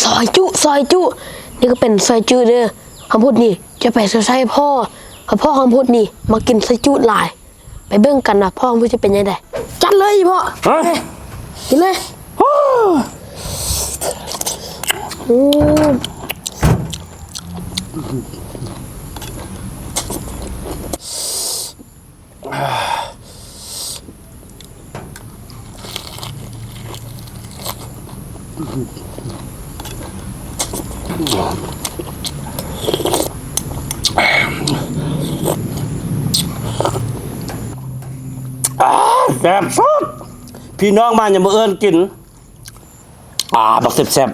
ຊອຍຈຸ ຊອຍຈຸ ນີ້ກໍເປັນຊອຍຈຸເດີ. ຄຳພຸດນີ້ຈະໄປຊອຍໃຫ້ພໍ່ ເພາະພໍ່ຄຳພຸດນີ້ມັກກິນຊອຍຈຸຫຼາຍ. ໄປເບິ່ງກັນວ່າພໍ່ຄຳພຸດຈະເປັນຈັ່ງໃດ. ຈັດເລີຍອີ່ພໍ່. ຮະ? ເອີ ກິນເລີຍ. ໂອ້ ອາ ແຊບສຸດ ພີ່ນ້ອງມາຍັງບໍ່ເອີ້ນກິນ. ອາ ບັກແຊບ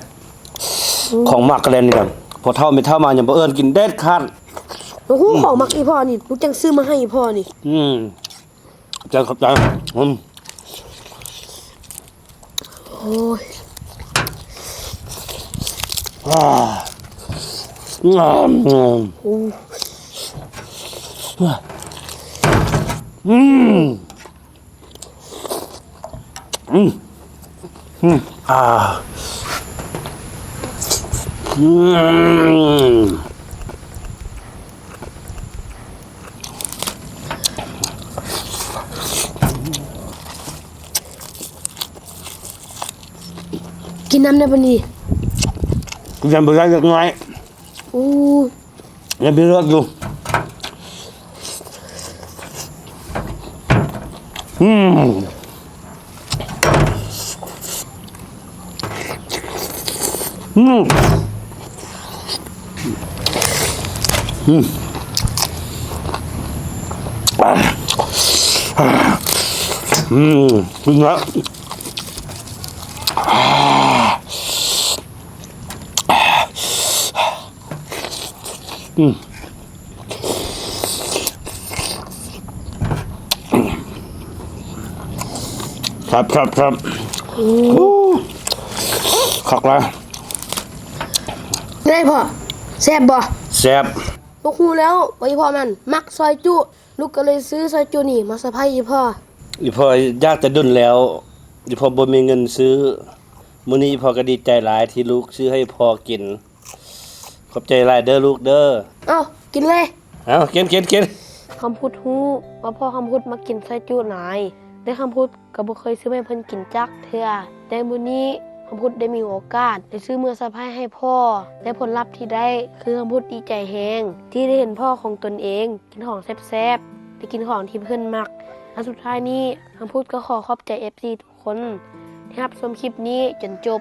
ໆ ອືມ ຂອງມັກກະແລນນີ້ນະ ພໍ່ເຖົ້າແມ່ເຖົ້າມາຍັງບໍ່ເອີ້ນກິນເດັດຂາດ. ໂອ້ໂຫ ອືມ ຂອງມັກອີ່ພໍ່ນີ້ ລູກຈັ່ງຊື້ມາໃຫ້ອີ່ພໍ່ນີ້. ອືມ ຂອບໃຈ ຂອບໃຈ. ອືມ ໂອ້ຍ ອາ ອືມ ໂອ້ ອືມ. ອືມ ອືມ ອາ ອືມ. ກິນນ້ຳແດ່ບັດນີ້. ຍັງບໍ່ໄດ້ຈັກໜ້ອຍ. ໂອ້ ຍັງມີເລືອດຢູ່. ອືມ ອືມ ອືມ ອືມ ກິນແລ້ວ. ອືມ ແຊບໆ ອືມ ໂອ້ ຄັກຫຼາຍ. ໄດ້ພໍ່ ແຊບບໍ່? ແຊບ. ລູກຮູ້ແລ້ວວ່າອີ່ພໍ່ມັນມັກຊອຍຈຸ ລູກກໍເລີຍຊື້ຊອຍຈຸນີ້ມາເຊີໄພອີ່ພໍ່. ອີ່ພໍ່ຢາກແຕ່ດົນແລ້ວ ອີ່ພໍ່ບໍ່ມີເງິນຊື້. ມື້ນີ້ອີ່ພໍ່ກໍດີໃຈຫຼາຍທີ່ລູກຊື້ໃຫ້ພໍ່ກິນ. ຂອບໃຈຫຼາຍເດີລູກເດີ. ເອົ້າ ກິນເລີຍ. ເອົ້າ ກິນ ກິນ ກິນ. ຄຳພຸດຮູ້ວ່າພໍ່ຄຳພຸດມັກກິນຊອຍຈຸຫຼາຍ ແຕ່ຄຳພຸດກໍບໍ່ເຄີຍຊື້ມາໃຫ້ເພິ່ນກິນຈັກເທື່ອ. ແຕ່ມື້ນີ້ຄຳພຸດໄດ້ມີໂອກາດໄດ້ຊື້ເມືອເຊີໄພໃຫ້ພໍ່ ແລະ ຜົນລັບທີ່ໄດ້ຄືຄຳພຸດດີໃຈແຮງທີ່ໄດ້ເຫັນພໍ່ຂອງຕົນເອງກິນຂອງແຊບໆ ແລະ ກິນຂອງທີ່ເພິ່ນມັກ. ແລະ ສຸດທ້າຍນີ້ຄຳພຸດກໍຂໍຂອບໃຈເອັຟຊີທຸກຄົນທີ່ຮັບຊົມຄລິບນີ້ຈົນຈົບ.